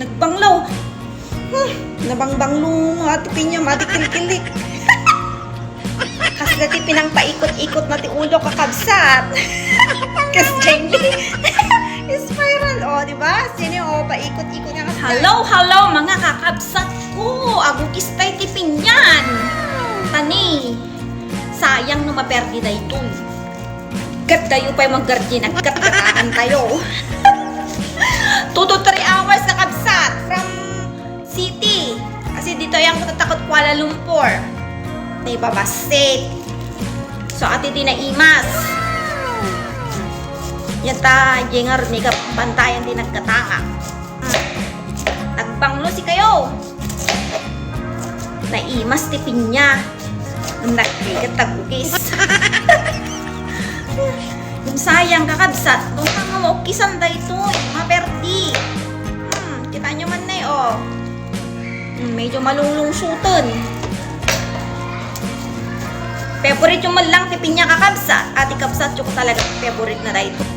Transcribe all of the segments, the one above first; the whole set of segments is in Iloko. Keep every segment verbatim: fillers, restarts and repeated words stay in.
Nagbanglo. Hmm, nabangbanglo nga ti pinya, madi kilkilik. Kasla ti pinangpaikot-ikot na ti ulo, kakabsat. Kas Jenny. Spiral, o, di ba? Sini, o, paikot-ikot nga kasla. Hello, hello, mga kakabsat ko. Agukis tay ti pinyan. Tani, sayang no maperdi daytoy. Ket dayo pay mag-garden, aggatgatakan tayo. Two to three hours, kakabsat, from city. Kasi dito yan ko tatakot Kuala Lumpur. Naibabassit. So, ati di naimas. Yata, jengar, mega bantayan di nagkatanga. Hmm. Nagbanglo si kayo. Naimas ti pinya. Nagtigat tagukis. Yung sayang, kakabsat, kung nga maukisan daytoy, maperdi. Hmm, kita nyo man na, oh. Hmm, medyo malunglungsutun. Favorite yung man lang ti pinya, kakabsat. Ati kabsat, yung talaga favorite na daytoy.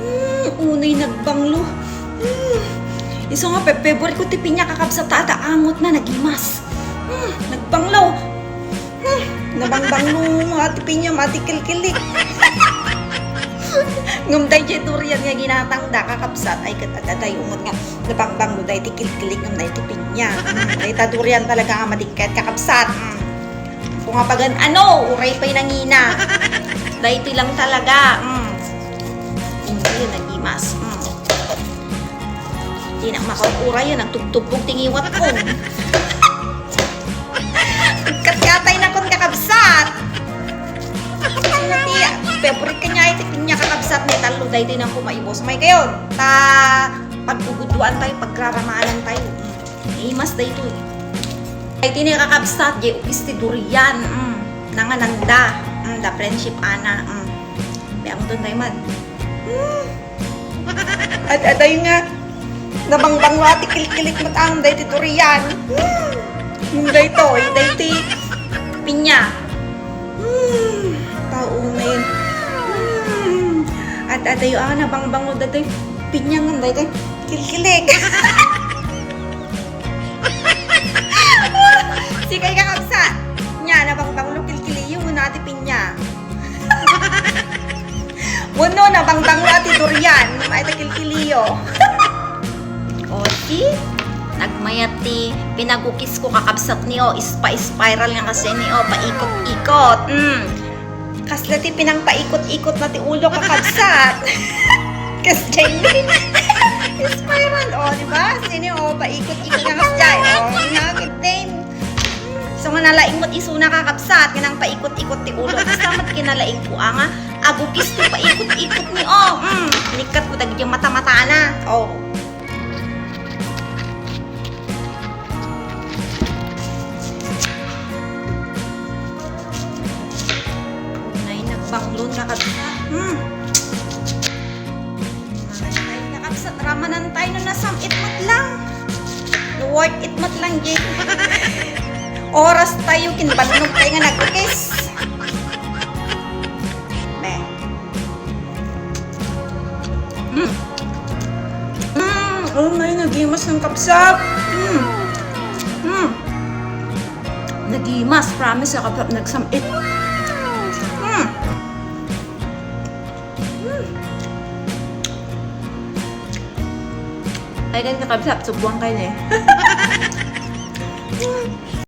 Hmm, unay nagbanglo. Hmm. Isu nga pe-, favorite ko ti pinya, kakabsat, ta angot na, nagimas. Hmm, nagbanglo. Hmm, nabangbanglo, mati pinya, mati kilkilik. Ngem dayjay durian nga ginatangda, kakabsat, ay ket adda umot nga nabangbanglo daydi kilkilik ngem daydi pinya. Hmm, dayta durian talaga nga madikket, kakabsat. Hmm. Kung nga pagan ano, uray pay nangina. Daytoy lang talaga. Mm. Hindi yun, nagimas. Mm. Di na makauray yun, nagtubtubbog ti ngiwat ko. Katkatay na kun, kakabsat. Sino ti, favorite ka niya, iti pinya, kakabsat, ni tallo, daytoy nang kumaibos. May kayo, ta, pagguguduan tayo, pagraramanan tayo. Mm. Imas daytoy. Ay, ti ni kakabsat, jay ukis ti durian. Mm. Nangananda. Mm, da friendship, ana. Mm. May angton tayo man. Mm. At, at ayun nga, nabangbanglo ti kilkilik met ang daytoy durian. Mm. Mm, daytoy, daytoy pinya. Mm. Tao na yun. Mm. At, at ayun, ah, nabangbanglo daytoy pinya nga daytoy kilkilik. Sikay, kakabsat. Nya, nabangbanglo kilkiliyo, wenno ati pinya. Wenno, nabangbanglo ati durian, ay ta kilkiliyo. O, see? Nagmayat ti pinagukis ko, kakabsat ni, o, ispa-, spiral nga kasi ni, o, paikot-ikot. Mm. Kasla ti pinangpaikot-ikot na ti ulo, kakabsat. Kas Jenny. Spiral, o, di ba? Sini, o, paikot-ikot na kas Jay. O, nakit din. So, nga nalaing mo't isuna, kakabsat, nga nang paikot-ikot ti ulo. Basta mat kinalaing ko, ah, nga, agukis ti paikot-ikot ni, o. Mm, nikkat ko dagiti mata-mata na. O. Unay, nagbanglon, kakabsat. Hmm. Ay, kakabsat, ramanan tayo no nasam-it met lang. No worth it met lang, Jay. Oras tayo, kinbannog tayo nga nagukis. Be. Mm. Mm. Oh, may nagimas ng kabsat. Mm. Mm. Nagimas, promise, sa kabsat, nagsam-it. Mm. Mm. Ay, ganyan kabsat, subuan kayo na eh.